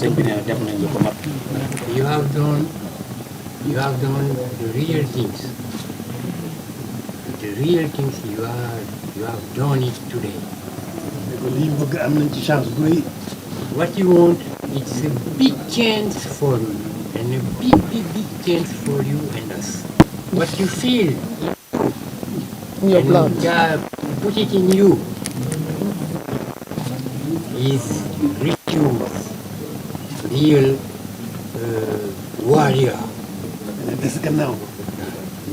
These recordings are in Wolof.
You have done the real things. The real things you have done it today. What you want, it's a big chance for you, and a big chance for you and us. What you feel In your blood. God put it in you is real warrior.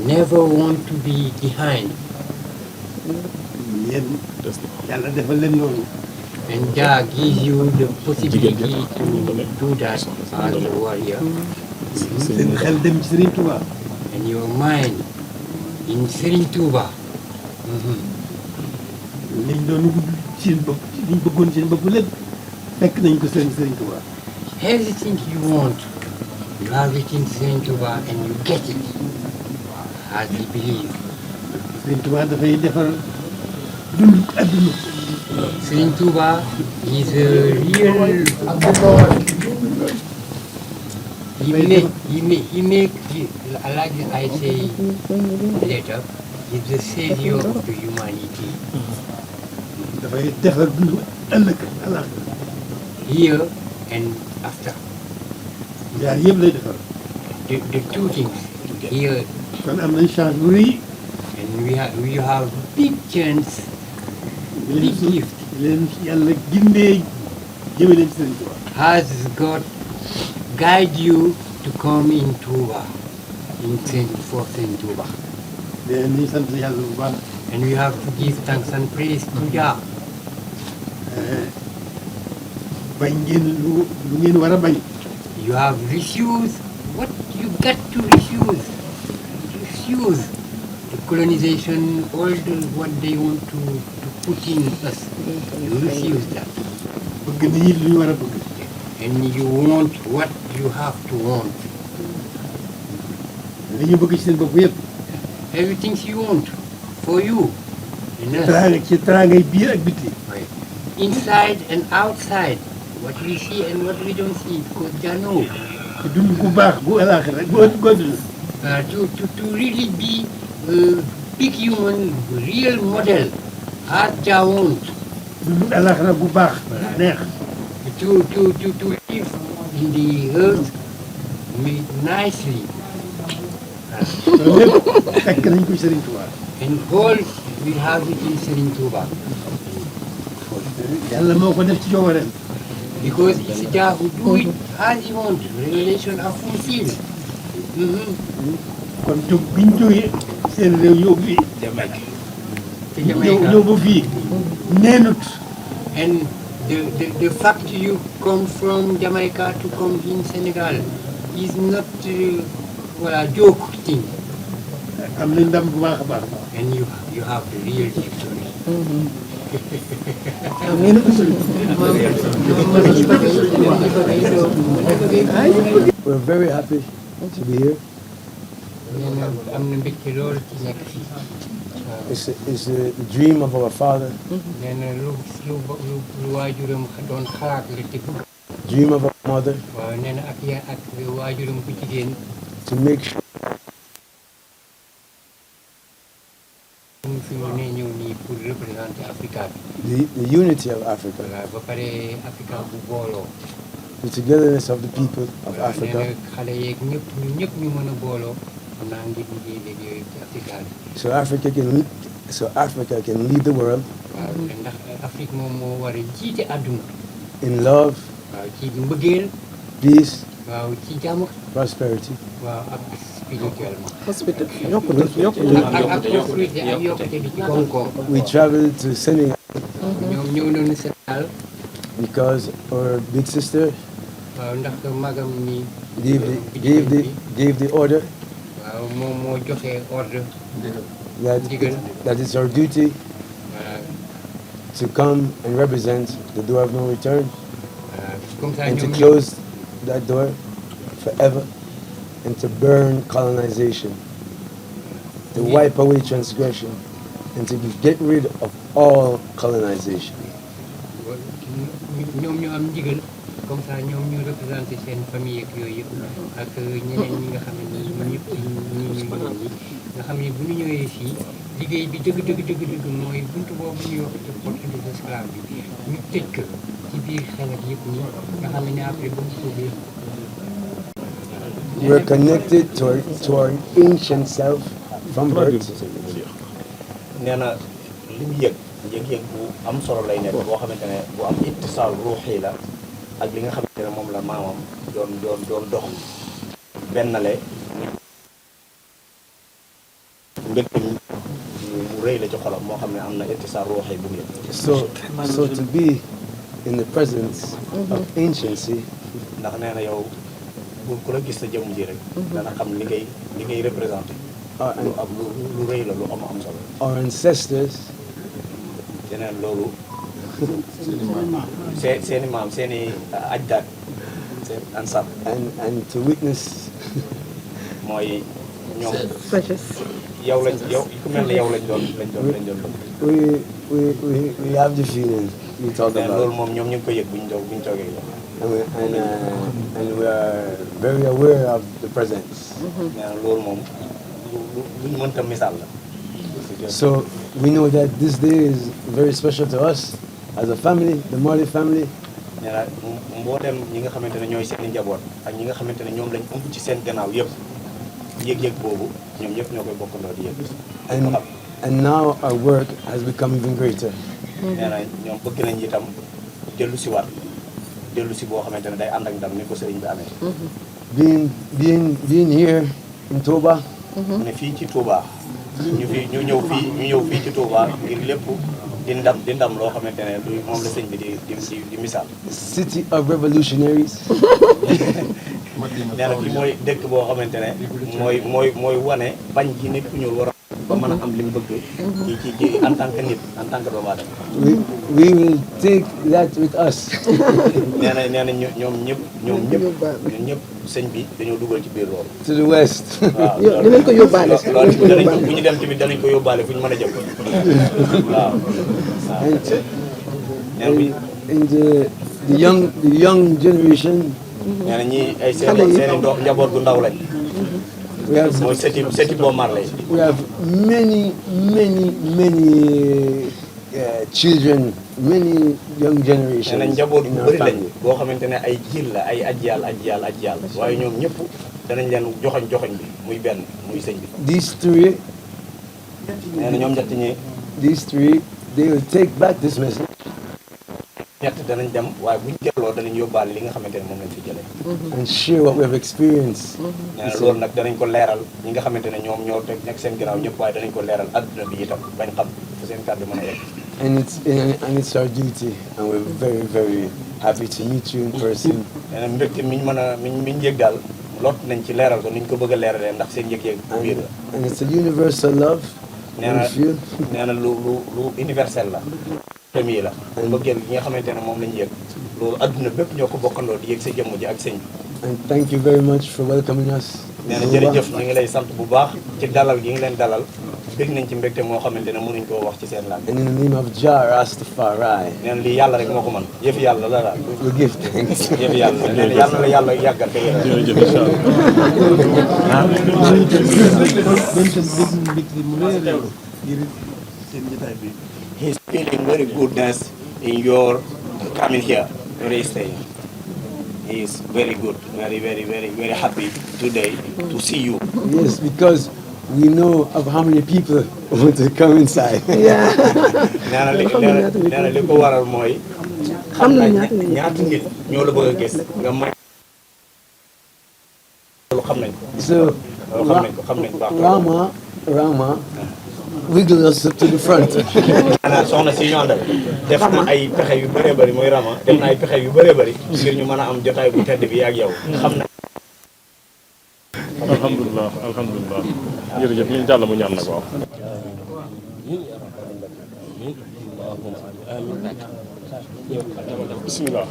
Never want to be behind. And God gives you the possibility to do that as a warrior. And your mind in Serigne Touba. Everything you want, you have it in Serigne Touba and you get it as you believe. Serigne Touba is a real. He make like I say later, he's the savior of the humanity. Here and after. The two things here. And we have big chance, big gift. Has God guide you to come in Touba, in Saint Touba. And we have to give thanks and praise to Jah. You have refused what you got to refuse. Refuse the colonization, all what they want to put in us. You refuse that. And you want what you have to want. Everything you want for you. Inside and outside. What we see and what we don't see, because Jah knows. To really be a big human, real model, as Jah wants. To live in the earth nicely. And all we have it in Serigne Touba. Because it's Jah who do it as he wants. Revelation are fulfilled. And the fact you come from Jamaica to come in Senegal is not a joke thing. And you have the real victory. We're very happy to be here. It's the dream of our father. Dream of our mother. To make sure the unity of Africa, the togetherness of the people of Africa, so Africa can lead the world in love, peace, prosperity. We traveled to Senegal because our big sister gave the order that it's our duty to come and represent the door of no return and to close that door forever and to burn colonization, to wipe away transgression, and to get rid of all colonization. ñoom ñu am ndigal comme ça ñoom ñu représenté seen famille ak yooyu yëpp ak ñeneen ñi nga xam ne ñun ñëpp ci ñi nga xam ne bu ñu ñëwee fii liggéey bi dëgg mooy buntu boobu ñuy wax ci porte des esclaves bi ñu tëj ko ci biir xelat yëpp ñi nga xam ne après ba mu tuubee we're connected to our ancient self from birth. nee na li mu yëg bu am solo lay nekk boo xamante ne bu am ittisaal ruuxi la ak li nga xamante ne moom la maamam doon dox bennale mbégte mu rëy la ci xolam moo xam ne am na ittisaal ruuxi bu mu yëg. So to be in the presence of anciency. ndax nee na yow bu ku la gis sa jëmm ji rek. dana xam li ngay représenté. lu rëy la lu am solo. Our ancestors. yeneen loolu. seeni maam seeni ajdaat seen ansab. and to witness. mooy ñoom. yow ku mel ne yow lañ doon. we have the feeling. we talk about loolu moom ñoom ñu ngi koy yëg bu ñu toogee yow. and we are very aware of the presence. loolu moom lu ñu mënta misaal la. So we know that this day is very special to us as a family, the Marley family. nee na mboolem ñi nga xamante ne ñooy seen i njaboot ak ñi nga xamante ne ñoom lañ ëmb ci seen gannaaw yëpp yëg-yëg boobu ñoom ñëpp ñoo koy bokkandoo di yëg. and now our work has become even greater. nee na ñoom bëgg nañ itam dellu si boo xamante ne day ànd ak ndam ni ko sëriñ bi amee. being here in Touba. mu ne fii ci Touba. ñu ñëw fii ci Touba ngir lépp di ndam loo xamante ne moom la sëñ bi di misaal. City of revolutionaries. nee na fi mooy dëkk boo xamante ne mooy wane bañ gi nit ku ñuul war a ba mën a am li mu bëgg. ci en tant que nit en tant que doomu aadama. we will take that with us. nee na ñoom ñëpp sëñ bi dañoo dugal ci biir loolu. to the west. waaw dinañ ko yóbbaale. bu ñu dem tamit danañ ko yóbbaale fu ñu mën a jëm. waaw. and the young generation. nee na ñii ay seen njaboot gu ndaw lañ. we have mooy seti Bob Marley. we have many children, many young generations. nee na njaboot bu bëri lañ boo xamante ne ay jiil la ay ajjal waaye ñoom ñëpp danañ leen joxoñ bi muy benn muy sëñ bi. these three. nee na ñoom ñett ñi. these three they will take back this message. ñett danañ dem waaye buñ delloo danañ yóbbaale li nga xamante ne moom lañ fi jëlee. and share what we have experienced. nee na loolu nag danañ ko leeral ñi nga xamante ne ñoom ñoo teg nekk seen ginnaaw ñëpp waaye danañ ko leeral adduna bi itam bañ xam fu seen kàddu mën a yegg. and it's our duty and we're very, very happy to meet you in person. nee na mbégte miñ yëg daal lot nañ ci leeral ko niñ ko bëgg a leeralee ndax seen yëg-yëg biir la. and it's a universal love. nee na lu universel la. premier la mbëggeel gi nga xamante ne moom lañu yëg loolu adduna bépp ñoo ko bokkandoo di yëg sa jëmm ji ak sëñ bi. and thank you very much for welcoming us. nee na jërëjëf ñu ngi lay sant bu baax ci dalal gi nga leen dalal bég nañ ci mbégte moo xamante ne mënuñ koo wax ci seen laaj. and in the name of Jah Rastafari. nee na lii yàlla rek moo ko mën yëf yàlla la daal. we give thanks. yëf yàlla nee na yàlla la yàlla yàggal te jërëjëf incha allah. He's feeling very goodness in your coming here, very staying. He is very good, very happy today to see you. Yes, because we know of how many people want to come inside. Yeah. nee na li ko waral mooy. xam na ñaata nit ñoo la bëgg a gis nga may. loolu xam nañ ko. so xam nañ ko baax. Rama. wiggle us up to the front. maanaam soxna si ñu àndal def na ay pexe yu bëree bëri mooy Rama def na ay pexe yu bëree bëri ngir ñu mën a am jotaay bu tedd bi ak yow xam na. alhamdulilah jërëjëf ñu jàll mu ñaan nag waaw. bismillah.